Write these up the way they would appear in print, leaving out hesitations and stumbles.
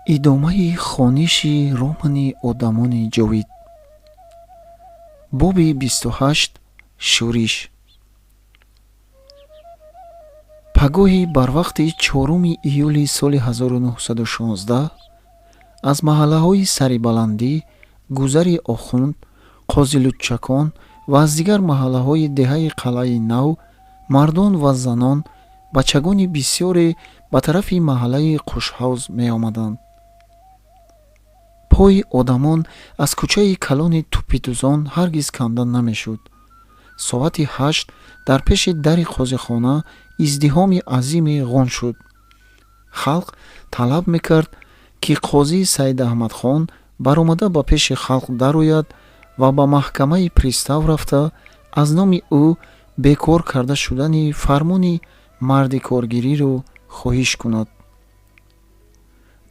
Идомаи хониши романи Одамони ҷовид. Боби 28. Шӯриш. Пагоҳи барвақти 4 июли соли 1916 аз маҳаллаҳои Сарибаландӣ, Гузари Охунд, Қозилуччакон ва аз дигар маҳаллаҳои деҳаи Қалъаи Нав мардон ва занон, бачагони бисёре ба тарафи маҳаллаи Қушҳавз меомаданд. Пои одамон аз кӯчаи калони тӯпидӯзон ҳаргиз канда намешуд. Соати 8 дар пеши дари қозихона издиҳоми азиме ғун шуд. Халқ талаб мекард, ки қозӣ Саидаҳмадхон баромада ба пеши халқ дарояд ва ба маҳкамаи пристав рафта аз номи ӯ бекор карда шудани фармони мардикоргириро хоҳиш кунад.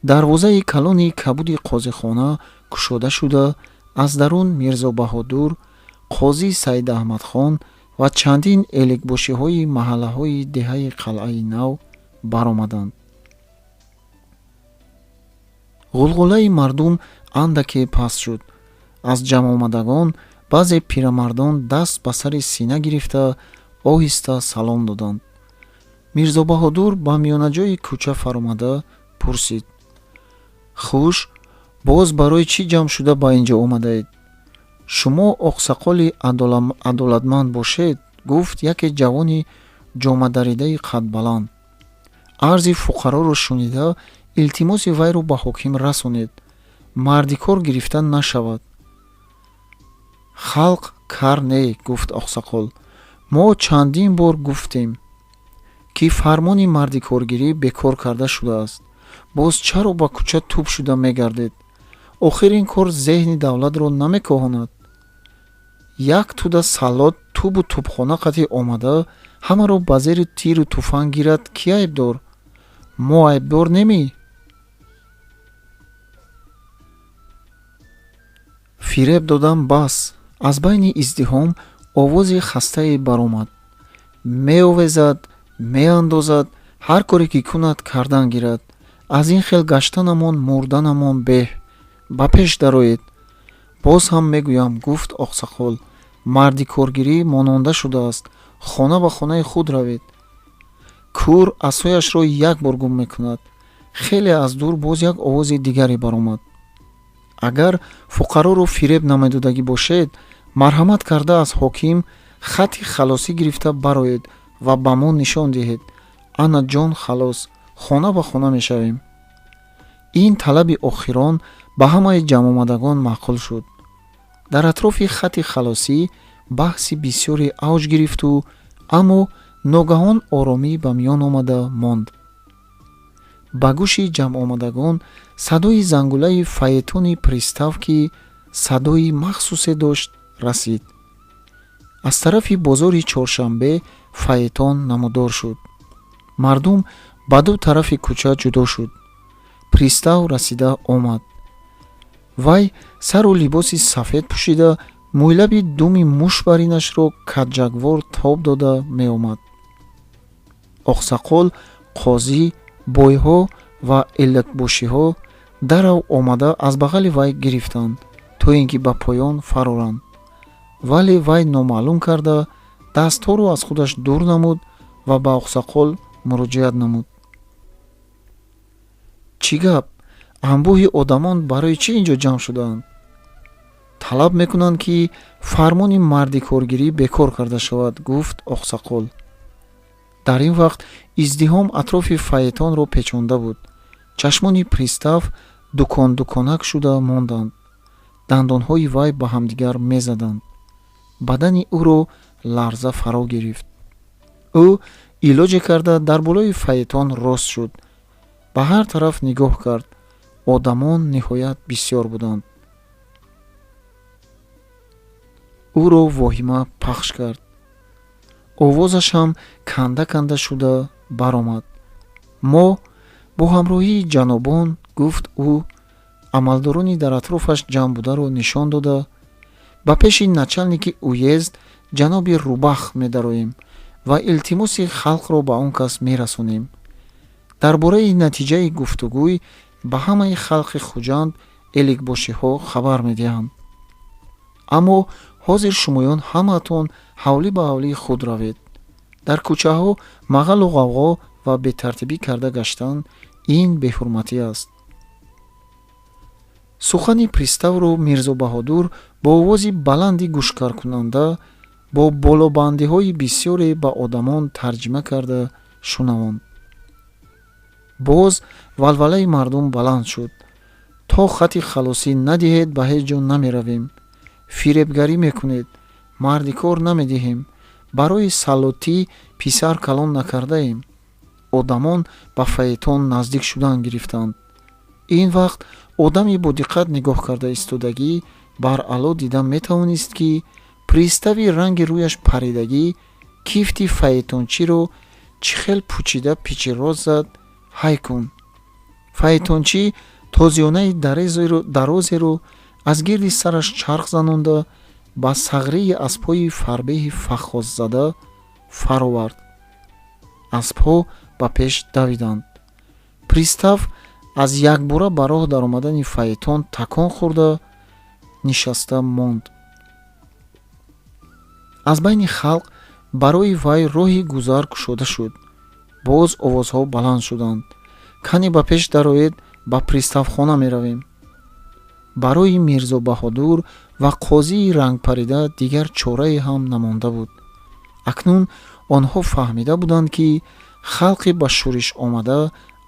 Дарвозаи калони кабуди қозихона кушода шуда, аз дарун Мирзобаҳодур, қозӣ Саидаҳмадхон ва чандин эликбошиҳои маҳаллаҳои деҳаи Қалъаи Нав баромаданд. Ғулғулаи мардум андаке паст шуд. Аз ҷамъомадагон баъзе пирамардон даст ба сари сина гирифта оҳиста салом доданд. Мирзобаҳодур ба миёнаҷои кӯча фаромада пурсид: «Хуш, боз барои чӣ ҷамъ шуда ба ин ҷо омадаед? Шумо оқсақоли адолатманд бошед», гуфт яке ҷавони ҷомадаридаи қадбаланд. «Арзи фуқароро шунида, илтимоси вайро ба ҳоким расонед, мардикор гирифта нашавад». «Халқ кар не», гуфт оқсақол. «Мо чандин бор гуфтем, ки фармони мардикоргирӣ бекор карда шудааст. Боз чаро ба кӯча тӯб шуда мегардед? Охир ин кор зеҳни давлатро намекоҳонад. Як тӯда саллот тӯбу тӯбхона қатӣ омада ҳамаро ба зери тиру туфанг гирад, кӣ айбдор? Мо айбдор немӣ?» Фиреб додам бас. Аз байни издиҳом овози хастае баромад. «Меовезад, меандозад, ҳар коре ки кунад, кардан гирад. Аз ин хел гаштанамон мурданамон беҳ. Ба пеш дароед». «Боз ҳам мегӯям», гуфт оқсақол, «мардикоргирӣ мононда шудааст. Хона ба хонаи худ равед. Кӯр асояшро як бор гум мекунад». Хеле аз дур боз як овози дигаре баромад. «Агар фуқароро фиреб намедодагӣ бошед, марҳамат карда аз ҳоким хати халосӣ гирифта бароед ва ба мо нишон диҳед. Ана ҷон халос, хона ба хона мешавем». Ин талаби охирон ба ҳамаи ҷамъомадагон маъқул шуд. Дар атрофи хати халосӣ баҳси бисёре авҷ гирифту, аммо ногаҳон оромӣ ба миён омада монд. Ба гӯши ҷамъомадагон садои зангулаи фаэтони пристав, ки садои махсусе дошт, расид. Аз тарафи бозори Чоршанбе фаэтон намудор шуд. Мардум ба ду тарафи кӯча ҷудо шуд. Пристав расида омад. Вай сару либоси сафед пӯшида, мӯйлаби думи муш баринашро каҷаквор тоб дода меомад. Оқсақол, қозӣ, бойҳо ва элакбошиҳо дарав омада аз бағали вай гирифтанд, то ин ки ба поён фароранд. Вале вай номаълум карда дастҳоро аз худаш дур намуд ва ба оқсақол муроҷиат намуд. «Чӣ гап? Анбӯҳи одамон барои чӣ ин ҷо ҷамъ шудаанд?» «Талаб мекунанд, ки фармони мардикоргирӣ бекор карда шавад», гуфт оқсақол. Дар ин вақт издиҳом атрофи фаэтонро печонда буд. Чашмони пристав дукон-дуконак шуда монданд. Дандонҳои вай ба ҳамдигар мезаданд. Бадани ӯро ларза фаро гирифт. Ӯ илоҷе карда дар болои фаэтон рост шуд. Ба ҳар тараф нигоҳ кард. Одамон ниҳоят бисёр буданд. Ӯро воҳима пахш кард. Овозаш ҳам канда-канда шуда баромад. «Мо бо ҳамроҳии ҷанобон», гуфт ӯ, амалдорони дар атрофаш ҷамъ бударо нишон дода, «ба пеши начальники уезд ҷаноби Рубах медароем ва илтимоси халқро ба он кас мерасонем. Дар бораи натиҷаи гуфтугӯй Ба ҳамаи халқи Хуҷанд эликбошиҳо хабар медиҳанд. Аммо ҳозир шумоён ҳамаатон ҳавлӣ ба ҳавлии худ равед. Дар кӯчаҳо мағалу ғавғо ва бетартибӣ карда гаштан ин беҳурматӣ аст. Сухани приставро Мирзобаҳодур бо овози баланди гӯшкаркунанда бо болобандиҳои бисёре ба одамон тарҷима карда шунавонд. Боз валвалаи мардум баланд шуд. То хати халосӣ надиҳед, ба ҳеҷ ҷо намеравем. Фиребгарӣ мекунед, мардикор намедиҳем, барои саллотӣ писар калон накардаем. Одамон ба фаэтон наздик шудан гирифтанд. Ин вақт одами бо диққат нигоҳ карда истодагӣ баръало дида метавонист, ки пристави ранги рӯяш паридагӣ кифти фаэтончиро чӣ хел пучида пичиррос зад. Ҳай кун! Фаэтончӣ тозиёнаи дарозеро аз гирди сараш чарх занонда ба сағрии аспҳои фарбеҳи фаххоззада фаровард. Аспҳо ба пеш давиданд. Пристав аз якбора ба роҳ даромадани фаэтон такон хӯрда нишаста монд. Аз байни халқ барои вай роҳи гузар кушода шуд. Боз овозҳо баланд шуданд. Кане ба пеш дароед, ба приставхона меравем. Барои Мирзобаҳодур ва қозии рангпарида дигар чорае ҳам намонда буд. Акнун онҳо фаҳмида буданд, ки халқи ба шӯриш омада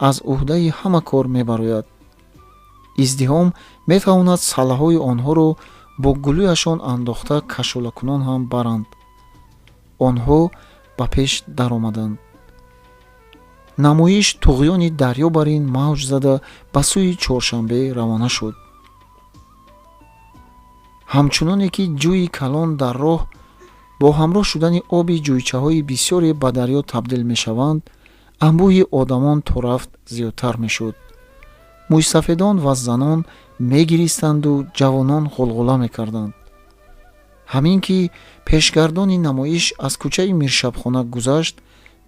аз ӯҳдаи ҳама кор мебарояд. Издиҳом метавонад саллаҳои онҳоро бо гулӯяшон андохта кашолакунон ҳам баранд. Онҳо ба пеш даромаданд. Намоиш туғёни дарё бар ин мавҷ зада ба сӯи Чоршанбе равона шуд. Ҳамчуноне ки ҷӯи калон дар роҳ бо ҳамроҳ шудани оби ҷӯйчаҳои бисёре ба дарё табдил мешаванд, анбӯҳи одамон то рафт зиёдтар мешуд. Мӯйсафедон ва занон мегиристанду ҷавонон ғулғула мекарданд. Ҳамин ки пешгардони намоиш аз кӯчаи Миршабхона гузашт,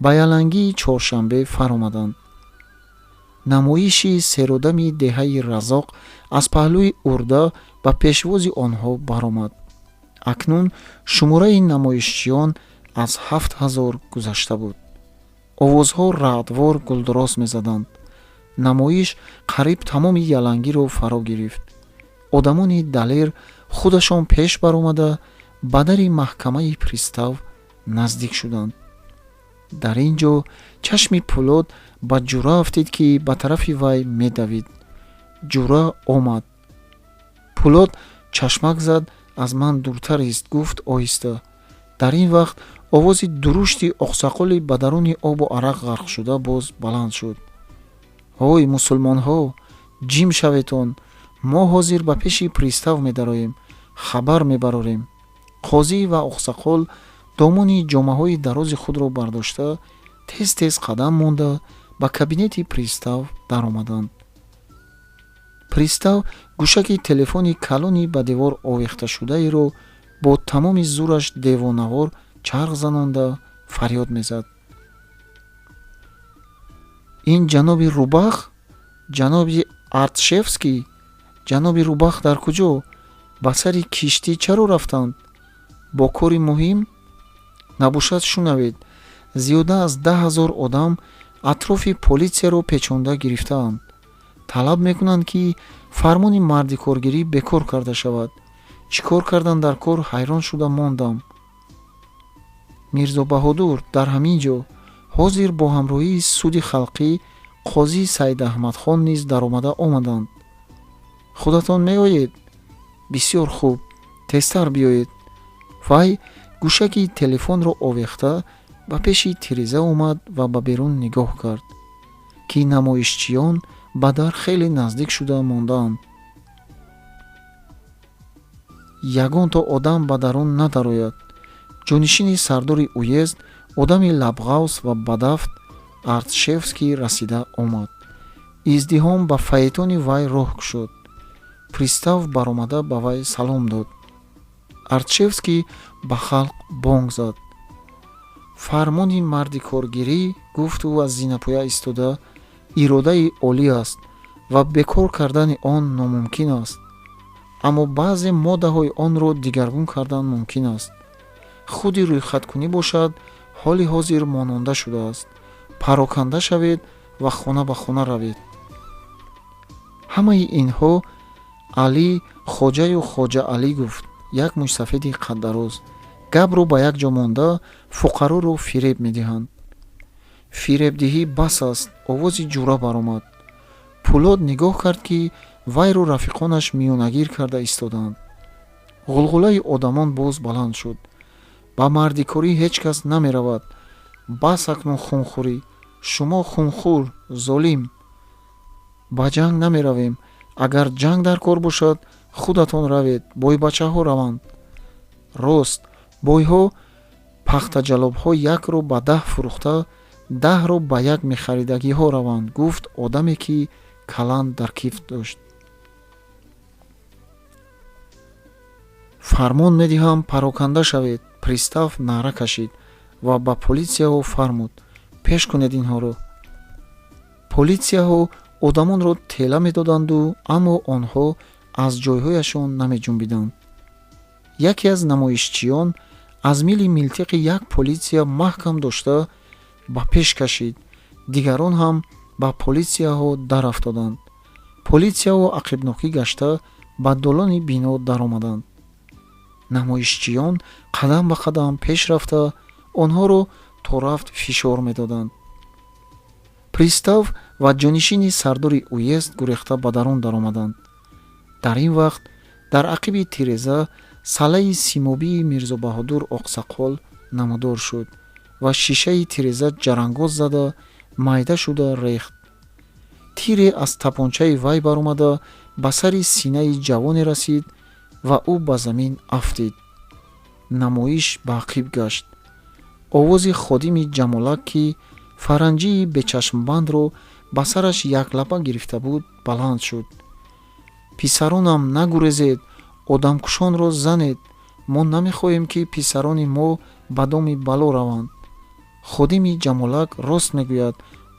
ба ялангии Чоршанбе фаромаданд. Намоиши серодами деҳаи Разоқ аз паҳлӯи урда ба пешвози онҳо баромад. Акнун шумораи намоишчиён аз 7000 гузашта буд. Овозҳо раъдвор гулдуроз мезаданд. Намоиш қариб тамоми ялангиро фаро гирифт. Одамони далер худашон пеш баромада ба дари маҳкамаи пристав наздик шуданд. Дар ин ҷо чашми Пӯлод ба Ҷура афтид, ки ба тарафи вай медавид. Ҷура омад. Пӯлод чашмак зад. Аз ман дуртар ист, гуфт оҳиста. Дар ин вақт овози дурушти оқсақоли ба даруни обу арақ ғарқшуда боз баланд шуд. Ҳой, мусулмонҳо, ҷим шаветон, мо ҳозир ба пеши пристав медароем, хабар мебарорем. Қозӣ ва оқсақол домони ҷомаҳои дарози худро бардошта тез тез қадам монда ба кабинети пристав даромаданд. Пристав гӯшаки телефони калони ба девор овехташудаеро бо тамоми зӯраш девонавор чарх занонда фарёд мезад. Ин ҷаноби Рубах, ҷаноби Артшевский, ҷаноби Рубах дар куҷо? Ба сари киштӣ чаро рафтанд? Бо кори муҳим набошад? Шунавед, зиёда аз 10 000 одам атрофи политсияро печонда гирифтаанд. Талаб мекунанд, ки фармони мардикоргирӣ бекор карда шавад. Чӣ кор кардан дар кор, ҳайрон шуда мондам. Мирзобаҳодур дар ҳамин ҷо ҳозир бо ҳамроҳии суди халқӣ қозӣ Саидаҳмадхон низ даромада омаданд. Худатон меоед? Бисёр хуб, тезтар биёед. Вай гӯшаки телефонро овехта ба пеши тиреза омад ва ба берун нигоҳ кард, ки намоишчиён ба дар хеле наздик шуда мондаанд. Ягонто одам ба дарун надарояд. Ҷонишини сардори уезд, одами лабғавс ва бадафт Артшевский расида омад. Издиҳом ба фаэтони вай роҳ кушод. Пристав баромада ба вай салом дод. Артшевский ба халқ бонг зад. Фармони мардикоргирӣ, гуфт ӯ аз зинапоя истода, иродаи олӣ аст. ва бекор кардани он номумкин аст, аммо баъзе моддаҳои онро дигаргун кардан мумкин аст. Худи рӯйхаткунӣ бошад, ҳоли ҳозир мононда шудааст. Пароканда шавед ва хона ба хона равед. Ҳамаи инҳо Алӣ Хоҷаю Хоҷа Алӣ гуфт, як мӯйсафеди қаддароз. Гапро ба як ҷо монда фуқароро фиреб медиҳанд. Фиребдиҳӣ бас аст, овози ҷура баромад. Пулод нигоҳ кард, ки вайро рафиқонаш миёнагир карда истодаанд. Ғулғулаи одамон боз баланд шуд. Ба мардикорӣ ҳеҷ кас намеравад. Бас акнун хунхӯрӣ. Шумо хунхӯр, золим. Ба ҷанг намеравем. Агар ҷанг дар кор бошад, худатон равед, бойбачаҳо раванд. Рост, бойҳо пахтаҷалобҳо якро ба 10 фурӯхта, 10-ро ба як мехаридагиҳо раванд, гуфт одаме, ки каланд дар кифт дошт. Фармон медиҳам, пароканда шавед, пристав наъра кашид ва ба полисияҳо фармуд: пеш кунед инҳоро. Полисияҳо одамонро тела медоданду, аммо онҳо аз ҷойҳояшон намеҷунбиданд. Яке аз намоишчиён аз мили милтиқи як полисия маҳкам дошта ба пеш кашид. Дигарон ҳам ба полисияҳо дарафтоданд. Полисияҳо ақибнокӣ гашта ба долони бино даромаданд. Намоишчиён қадам ба қадам пеш рафта онҳоро то рафт фишор медоданд. Пристав ва ҷонишини сардори уезд гурехта ба дарун даромаданд. Дар ин вақт дар ақиби тиреза салаи симобии Мирзобаҳодур Оқсақол намудор шуд ва шишаи тиреза ҷарангоз зада майда шуда рехт. Тире аз тапончаи вай баромада ба сари синаи ҷавоне расид ва ӯ ба замин афтид. Намоиш ба ақиб гашт. Овози ходими Ҷамолак, ки фаранҷии бечашмбандро ба сараш яклапа гирифта буд, баланд шуд. Писаронам, нагурезед, одамкушонро занед. Мо намехоҳем, ки писарони мо ба доми бало раванд. Ходими Ҷамолак рост мегӯяд,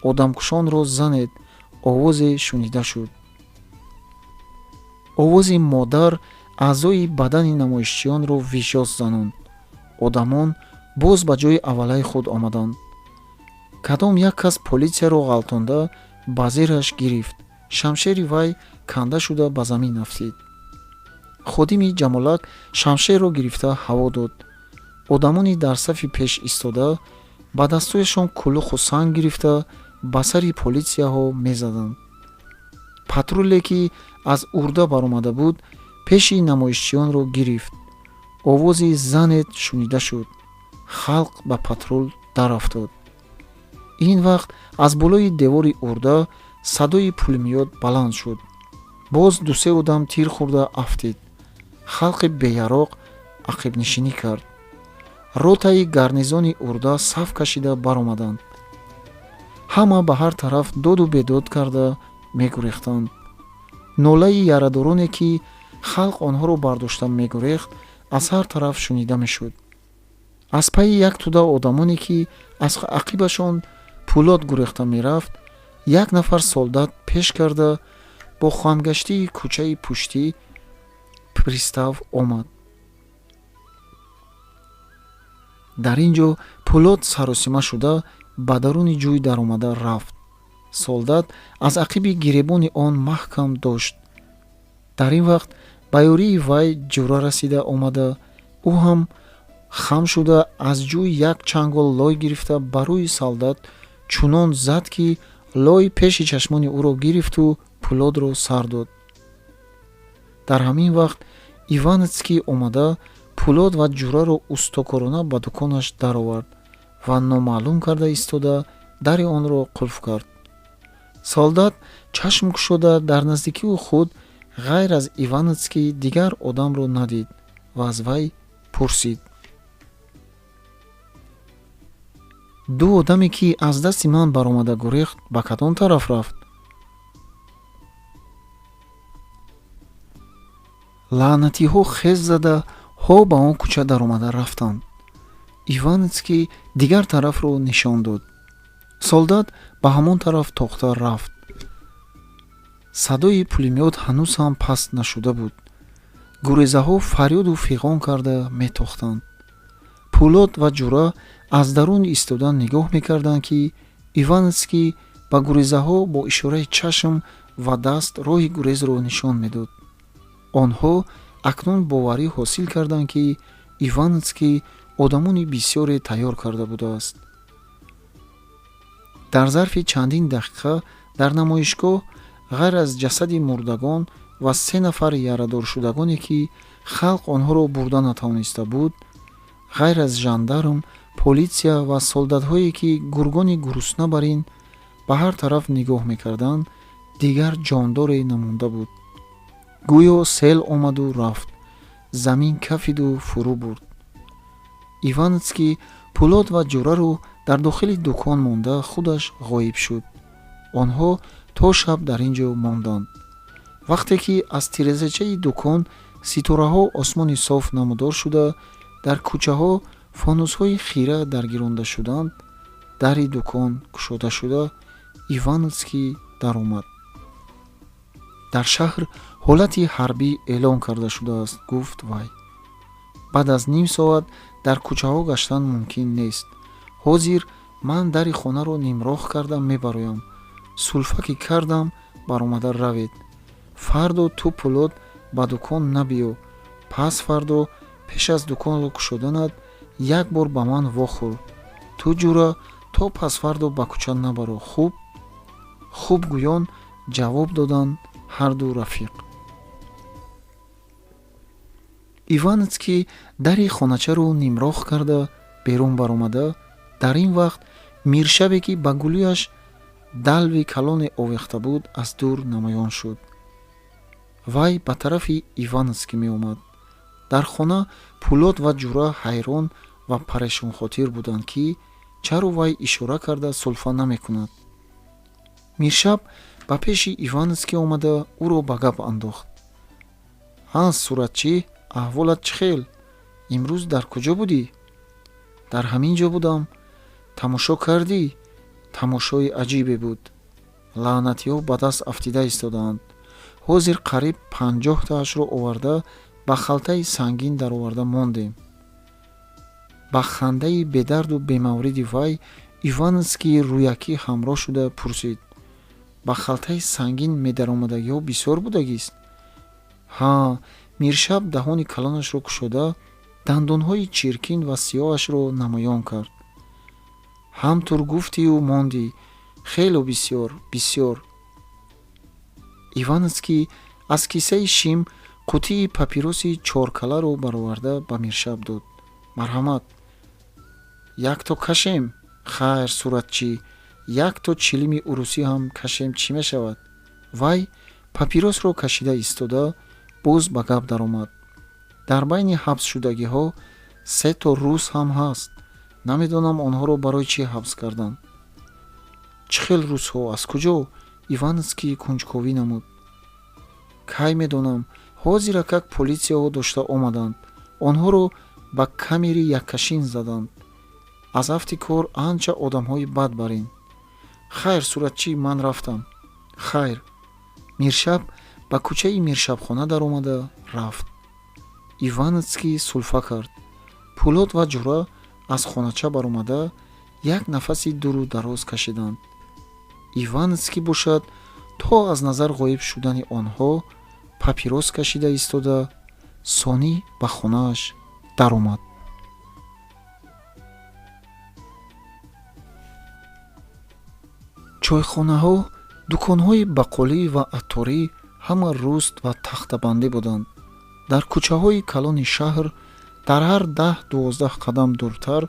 одамкушонро занед, овозе шунида шуд. Овози модар аъзои бадани намоишчиёнро вишос занонд. Одамон боз ба ҷои аввалаи худ омаданд. Кадом як кас полисияро ғалтонда ба зераш гирифт. Шамшери вай канда шуда ба замин афтид. Ходими Ҷамолак шамшерро гирифта ҳаво дод. Одамони дар сафи пеш истода ба дастҳояшон кулуху санг гирифта ба сари полисияҳо мезаданд. Патруле, ки аз урда баромада буд, пеши намоишчиёнро гирифт. Овози занед шунида шуд. Халқ ба патрул дарафтод. Ин вақт аз болои девори урда садои пулемёт баланд шуд. Боз ду-се одам тир хӯрда афтид. Халқи беяроқ ақибнишинӣ кард. Ротаи гарнизони урда саф кашида баромаданд. Ҳама ба ҳар тараф доду бедод карда мегурехтанд. Нолаи ярадороне, ки халқ онҳоро бардошта мегурехт, аз ҳар тараф шунида мешуд. Аз пайи як тӯда одамоне, ки аз ақибашон Пулод гурехта мерафт, як нафар солдат пеш карда бо хамгаштии кӯчаи пуштӣ пристав омад. Дар ин ҷо Пулод саросима шуда ба даруни ҷӯй даромада рафт. Солдат аз ақиби гиребони он маҳкам дошт. Дар ин вақт ба ёрии вай ҷура расида омада, ӯ ҳам хам шуда аз ҷӯй як чангол лой гирифта ба рӯи солдат чунон зад, ки лой пеши чашмони ӯро гирифту Пулодро сар дод. Дар ҳамин вақт Иванецкий омада Пулод ва ҷураро устокорона ба дуконаш даровард ва номаълум карда истода дари онро қулф кард. Солдат чашм кушода дар наздикии худ ғайр аз Иванецкий дигар одамро надид ва аз вай пурсид: ду одаме, ки аз дасти ман баромада гурехт, ба кадом тараф рафт? Лаънатиҳо хез зада ҳо ба он кӯча даромада рафтанд. Иванецкий дигар тарафро нишон дод. Солдат ба ҳамон тараф тохта рафт. Садои пулемёт ҳанӯз ҳам паст нашуда буд. Гурезаҳо фарёду фиғон карда метохтанд. Пӯлод ва Ҷура аз дарун истода нигоҳ мекарданд, ки Ивановский ба гурезаҳо бо ишораи чашм ва даст роҳи гурезро нишон медод. Онҳо акнун боварӣ ҳосил карданд, ки Ивановский одамони бисёре тайёр карда будааст. Дар зарфи чандин дақиқа дар намоишгоҳ ғайр аз ҷасади мурдагон ва се нафар ярадоршудагоне, ки халқ онҳоро бурда натавониста буд, ғайр аз жандарм, политсия ва солдатҳое, ки гургони гурусна бар ин ба ҳар тараф нигоҳ мекарданд, дигар ҷондоре намонда буд. Гӯё сел омаду рафт, замин кафиду фурӯ бурд. Ивановский Пӯлод ва Ҷураро дар дохили дукон монда худаш ғоиб шуд. Онҳо то шаб дар ин ҷо монданд. Вақте ки аз тирезачаи дукон ситораҳо осмони соф намудор шуда, дар кӯчаҳо фонусҳои хира даргиронда шуданд, дари дукон кушода шуда, Ивановский даромад. Дар шаҳр ҳолати ҳарбӣ эълон карда шудааст, гуфт вай. Баъд аз ним соат дар кӯчаҳо гаштан мумкин нест. Ҳозир ман дари хонаро нимроҳ карда мебароям. Сулфа ки кардам, баромада равед. Фардо ту, Пӯлод, ба дукон набиё. Пас фардо пеш аз дуконро кушоданат як бор ба ман вохӯр. Ту, Ҷура, то пасфардо ба кӯча набаро. Хуб? Хуб, гӯён ҷавоб доданд ҳарду рафиқ. Ивановский дари хоначаро нимроҳ карда берун баромада, дар ин вақт миршабе, ки ба гулӯяш далви калоне овехта буд, аз дур намоён шуд. Вай ба тарафи Ивановский меомад. Дар хона Пӯлод ва Ҷура ҳайрон ва парешонхотир буданд, ки чаро вай ишора карда сулфа намекунад. Миршаб ба пеши Ивановский омада ӯро ба гап андохт. Ҳа, суратчӣ, аҳволат чӣ хел? Имрӯз дар куҷо будӣ? Дар ҳамин ҷо будам. Тамошо кардӣ? Тамошои аҷибе буд. Лаънатиҳо ба даст афтида истодаанд. Ҳозир қариб 50-таашро оварда ба халтаи сангин дароварда мондем. Ба хандаи бедарду бемавриди вай Ивановский рӯякӣ ҳамроҳ шуда пурсид: ба халтаи сангин медаромадагиҳо бисёр будагист? Ҳа. Миршаб даҳони калонашро кушода, дандонҳои чиркин ва сиёҳашро намоён кард. Ҳамтур гуфтию мондӣ. Хело бисёр, бисёр. Ивановский аз кисаи шим қутии папироси чоркаларо бароварда ба Миршаб дод. Марҳамат, якто кашем. Хайр, суратчӣ, якто чилими урусӣ ҳам кашем, чӣ мешавад? Вай папиросро кашида истода боз ба гап даромад. Дар байни ҳабсшудагиҳо се то рус ҳам ҳаст. Намедонам, онҳоро барои чӣ ҳабс карданд. Чӣ хел русҳо, аз куҷо? Ивановский кунҷковӣ намуд. Кай медонам, ҳозиракак политсияҳо дошта омаданд. Онҳоро ба камери яккашин заданд. Аз афти кор анча одамҳои бад барин. Хайр, суратчӣ, ман рафтам. Хайр. Миршаб ба кӯчаи миршабхона даромада рафт. Ивановский сулфа кард. Пӯлод ва Ҷура аз хонача баромада як нафаси дуру дароз кашиданд. Ивановский бошад, то аз назар ғоиб шудани онҳо папирос кашида истода, сонӣ ба хонааш даромад. Чойхонаҳо, дуконҳои бақолӣ ва атторӣ ҳама руст ва тахтабандӣ буданд. Дар кӯчаҳои калони шаҳр дар ҳар 10-12 қадам дуртар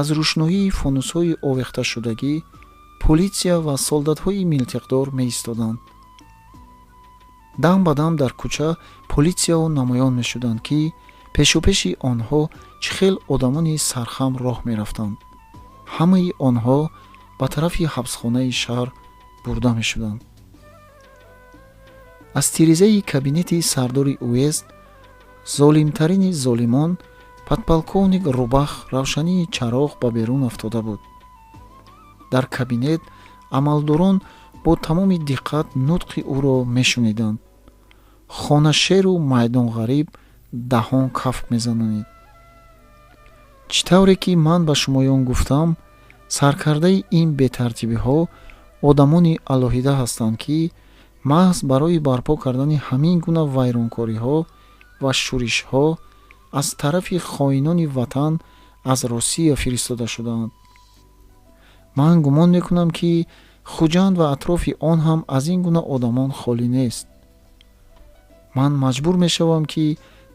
аз рӯшноии фонусҳои овехташудагӣ политсия ва солдатҳои милтиқдор меистоданд. Дам ба дам дар кӯча политсияҳо намоён мешуданд, ки пешопеши онҳо чӣ хел одамони сархам роҳ мерафтанд. Ҳамаи онҳо ба тарафи ҳабсхонаи шаҳр бурда мешуданд. Аз тирезаи кабинети сардори уезд золимтарини золимон подполковник Рубах равшании чароғ ба берун афтода буд. Дар кабинет амалдорон Бо тамоми диққат нутқи ӯро мешуниданд. Хонашеру майдонғариб даҳон кафк мезанонид. Чӣ тавре ки ман ба шумоён гуфтам, саркардаи ин бетартибиҳо одамони алоҳида ҳастанд, ки маҳз барои барпо кардани ҳамин гуна вайронкориҳо ва шӯришҳо аз тарафи хоинони ватан аз Русия фиристода шудаанд. Ман гумон мекунам, ки Хуҷанд ва атрофи он ҳам аз ин гуна одамон холӣ нест. Ман маҷбур мешавам, ки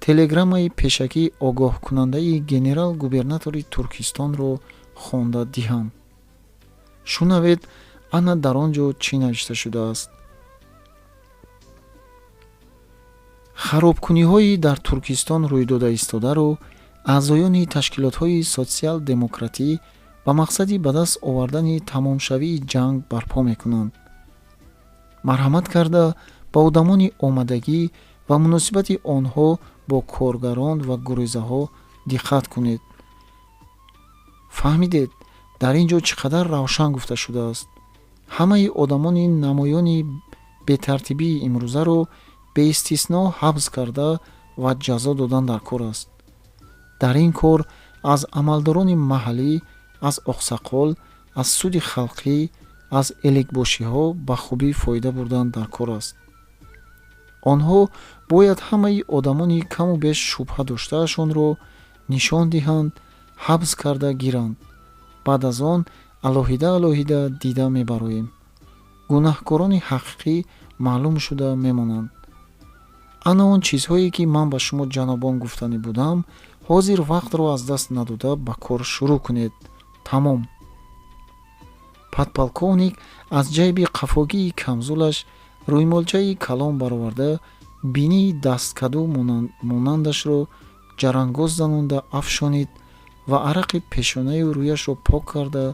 телеграммаи пешакӣ огоҳкунандаи генерал-губернатори Туркистонро хонда диҳам. Шунавед, ана дар он ҷо чӣ навишта шудааст. Харобкуниҳои дар Туркистон рӯйдода истодаро аъзоёни ташкилотҳои социал-демократӣ ба мақсади ба даст овардани тамомшавии ҷанг барпо мекунанд. Марҳамат карда ба одамони омадагӣ ва муносибати онҳо бо коргарон ва гурезаҳо диққат кунед. Фаҳмидед, дар ин ҷо чӣ қадар равшан гуфта шудааст. Ҳамаи одамони намоёни бетартибии имрӯзаро беистисно ҳабс карда ва ҷазо додан дар кор аст. Дар ин кор аз амалдорони маҳаллӣ, аз оқсақол, аз суди халқӣ, аз эликбошиҳо ба хубӣ фоида бурдан дар кор аст. Онҳо бояд ҳамаи одамони каму беш шубҳа доштаашонро нишон диҳанд, ҳабс карда гиранд. Баъд аз он алоҳида алоҳида дида мебароем. Гунаҳкорони ҳақиқӣ маълум шуда мемонанд. Ана он чизҳое, ки ман ба шумо ҷанобон гуфтанӣ будам, ҳозир вақтро аз даст надода ба кор шурӯъ кунед. Тамом. Подполковник аз ҷайби қафогии камзулаш рӯймолчаи калон бароварда, бинии дасткаду монандашро ҷарангоз занонда афшонид ва арақи пешонаю рӯяшро пок карда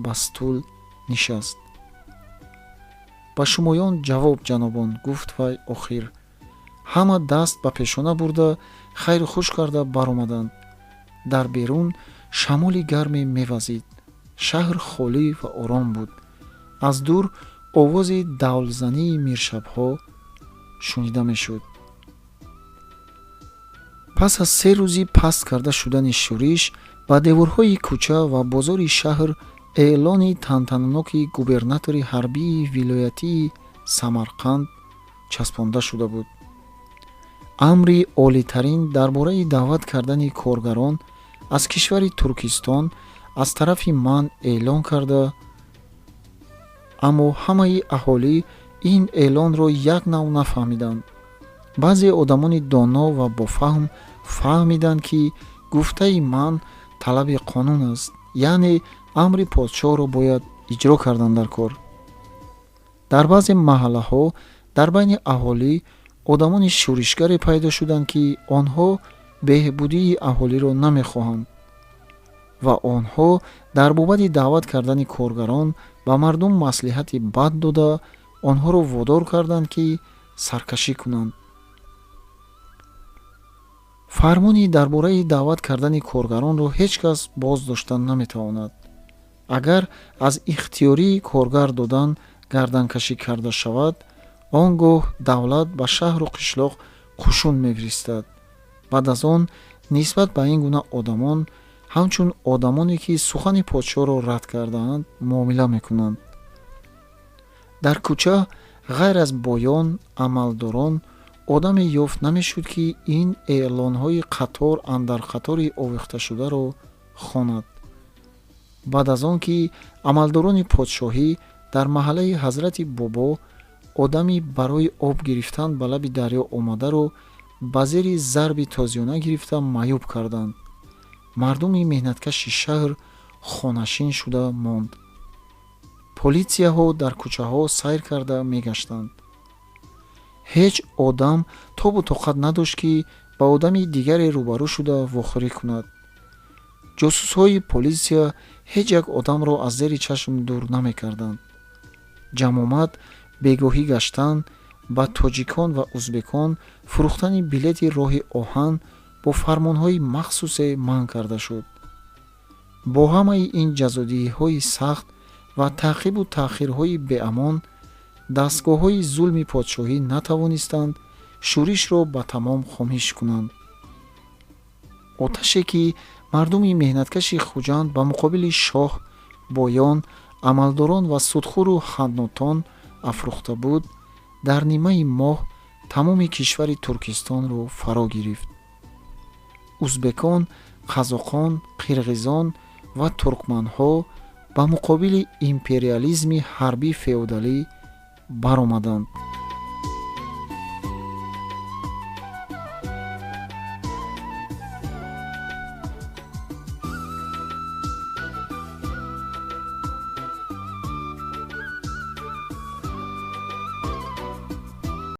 ба стул нишаст. Ба шумоён ҷавоб, ҷанобон, гуфт вай охир. Ҳама даст ба пешона бурда, хайру хуш карда баромаданд. Дар берун шамоли гарме мевазид. Шаҳр холӣ ва ором буд. Аз дур овози давлзании миршабҳо шунида мешуд. Пас аз 3 рӯзи паст карда шудани шӯриш, ба деворҳои кӯча ва бозори шаҳр эълони тантананоки губернатори ҳарбии вилоятии Самарқанд часпонда шуда буд. Амри олитарин дар бораи даъват кардани коргарон аз кишвари Туркистон аз тарафи ман эълон карда, аммо ҳамаи аҳолӣ ин эълонро як нав нафаҳмиданд. Баъзе одамони доно ва бофаҳм фаҳмиданд, ки гуфтаи ман талаби қонун аст, яъне амри подшоҳро бояд иҷро кардан дар кор. Дар баъзе маҳаллаҳо дар байни аҳолӣ одамони шӯришгаре пайдо шуданд, ки онҳо беҳбудии аҳолиро намехоҳанд ва онҳо дар бобати даъват кардани коргарон ба мардум маслиҳати бад дода, онҳоро водор карданд, ки саркашӣ кунанд. Фармони дар бораи даъват кардани коргаронро ҳеҷ кас боз доштан наметавонад. Агар аз ихтиёрии коргар додан гарданкашӣ карда шавад, он гоҳ давлат ба шаҳру қишлоқ қушун мефиристад. Баъд аз он нисбат ба ин гуна одамон ҳамчун одамоне, ки сухани подшоҳро рад кардаанд, муомила мекунанд. Дар кӯча ғайр аз боён, амалдорон одаме ёфт намешуд, ки ин эълонҳои қатор андар қатори овехташударо хонад. Баъд аз он ки амалдорони подшоҳӣ дар маҳаллаи Ҳазрати Бобо одами барои об гирифтан ба лаби дарё омадаро ба зери зарби тозиёна гирифта маъюб карданд, мардуми меҳнаткаши шаҳр хонашин шуда монд. Политсияҳо дар кӯчаҳо сайр карда мегаштанд. Ҳеҷ одам тобу тоқат надошт, ки ба одами дигаре рӯбарӯ шуда вохӯрӣ кунад. Ҷосусҳои полисия ҳеҷ як одамро аз зери чашм дур намекарданд. Ҷамомат бегоҳӣ гаштан, ба тоҷикон ва узбекон фурӯхтани билети роҳи оҳан бо фармонҳои махсусе манъ карда шуд. Бо ҳамаи ин ҷазодиҳиҳои сахт ва таъқибу таъхирҳои беамон, Дастгоҳҳои зулми подшоҳӣ натавонистанд шӯришро ба тамом хомӯш кунанд. Оташе, ки мардуми меҳнаткаши Хуҷанд ба муқобили шоҳ, боён, амалдорон ва судхӯру ҳаннотон афрӯхта буд, дар нимаи моҳ тамоми кишвари Туркистонро фаро гирифт. Узбекон, қазоқон, қирғизон ва туркманҳо ба муқобили империализми ҳарбӣ феодалӣ баромаданд.